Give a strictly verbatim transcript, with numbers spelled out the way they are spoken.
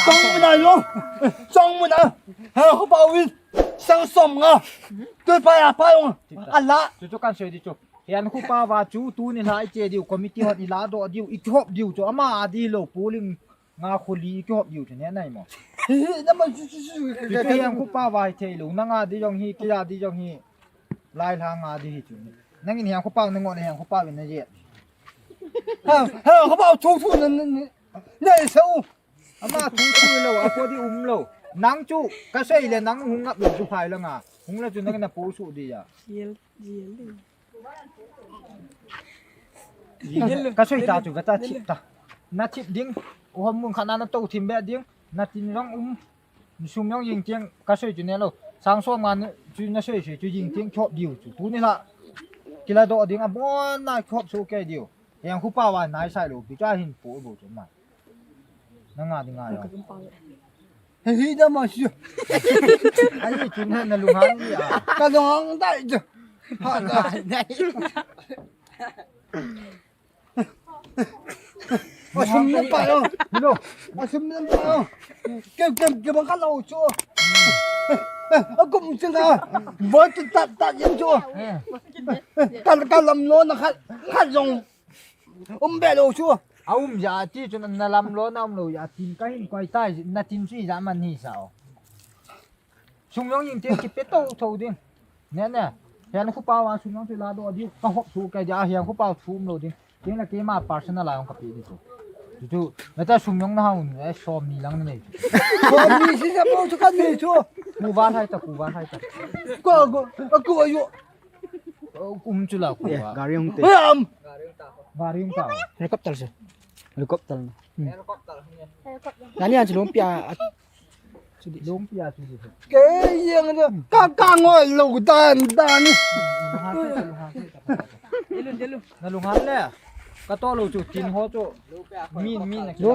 Chong muna yo. Chong muna. Ha, ho pa win. Sang som nga. Tu pa ya pa yong. Ala. Chu chu kan soi di chu. Hian khupa va chu tuni la i che diu committee hon i la do diu i hop diu chu ama a di lo puling nga khuli i hop diu chu ne nai mo. Hi, hi, na ma chu chu chu. Chu chu hian khupa va hi thei lo na nga di jong hi ki ya di jong hi. Lai la nga di hi chu. Nangin hian khupa na ngo na hian khupa win na je. Ha, ha, khupa chu chu na na na. Na i sa u. Ama thu thu lo, a po di um lo. Nang chu, ka sei le nang hung ngap lo chu phai la nga. Hung la chu nang na po su di ya. Yel, yel. Yel. Ka sei ta chu ka ta chip ta. Na chip ding, u hom mun kha na na to thim be ding. Na tin rong um. Sum yong ying tiang ka sei chu ne lo. Sang so man chu na sei sei chu ying tiang chop diu chu. Tu ni la. Kila do ding a bon na chop su ke diu. Yang khu pa wa nai sai lo. Pi cha hin po bo chu ma. Na nga di nga yo. He hi da ma shi. Ai, chun na lunghang ni a. Ka lunghang dai je. Ha da. Asum na pa yo. Hello. Asum na pa yo. Kem kem kem ka lo chu. A kum chin na. Bo tu ta ta yin chu. Ka ka lam lo na kha kha jong. Um be lo chu. A um ya ti chu na lam lo na um lo ya tin ka hin koi tai na tin chu i ja man hi sao. Sum yong yin tin ki pe to to ding. Ne ne. Hian khu pa wa sum yong chu la do ding. Ka hop su ke ja hian khu pa thum lo ding. Tin la ke ma personal a yong ka pe di chu. Chu chu. Na ta sum yong na ha un e som ni lang nei chu. Som ni si sa po chu ka nei chu. Ku wa hai ta ku wa hai ta. Ko ko ko ayu. Um chu la ku wa. Gari hung te. Am. Gari hung ta. Helicopter se. Helicopter. Hmm. Nani an lungpia. Lungpia chu di. Ke yang ni ka ka ngoi lo dan dan ni. Na lunghan le. Ka to lo chu tin ho chu. Min min.